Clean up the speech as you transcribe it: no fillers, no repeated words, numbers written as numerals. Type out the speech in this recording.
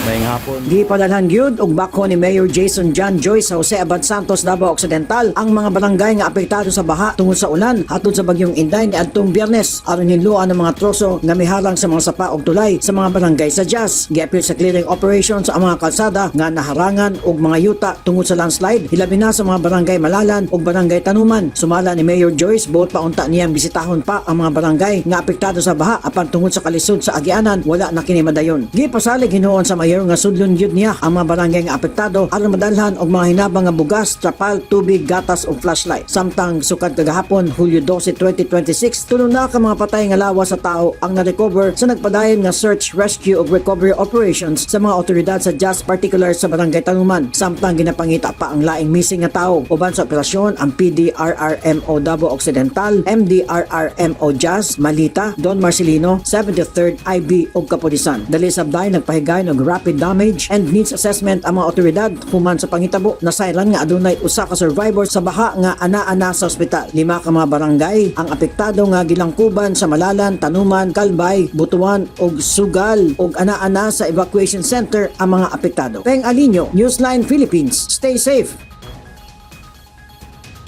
Maayong hapon. Gipadalhan gyud og backhoe ni Mayor Jason John Joyce sa Jose Abad Santos, Davao Occidental ang mga barangay nga apektado sa baha tungod sa ulan hatod sa bagyong Inday niadtong Biyernes aron hinloan ang mga troso nga miharang sa mga sapa og tulay sa mga barangay sa Diaz. Giapil sa clearing operations ang mga kalsada nga naharangan og mga yuta tungod sa landslide, hilabi na sa mga barangay Malalan ug barangay Tanuman. Sumala ni Mayor Joyce, buot pa unta niyang bisitahon pa ang mga barangay nga apektado sa baha, apan tungod sa kalisod sa agianan, wala na kini madayon. Gipasalig hinuon sa mayor nga sudlon gyud niya ang mga barangay nga apektado aron madalhan og mga hinabang nga bugas, trapal, tubig, gatas ug flashlight. Samtang sukad kagahapon, Hulyo 12, 2026, tulo na ka mga patay nga lawas sa tao ang na-recover sa nagpadayon nga search, rescue ug recovery operations sa mga otoridad sa Diaz, particular sa barangay Tanuman. Samtang ginapangita pa ang laing missing nga tao. Uban sa operasyon ang PDRRMO Davao Occidental, MDRRMO Diaz, Malita, Don Marcelino, 73rd IB ug kapulisan. Dali sabday nagpahigayon og rapid damage and needs assessment ang mga otoridad human sa pangitabo. Nasayran nga adunay usa ka survivor sa baha nga ana-ana sa ospital. Lima ka mga barangay ang apektado nga gilangkuban sa Malalan, Tanuman, Kalbay, Butuan ug Sugal ug ana-ana sa evacuation center ang mga apektado. Peng Alinio, Newsline Philippines. Stay safe.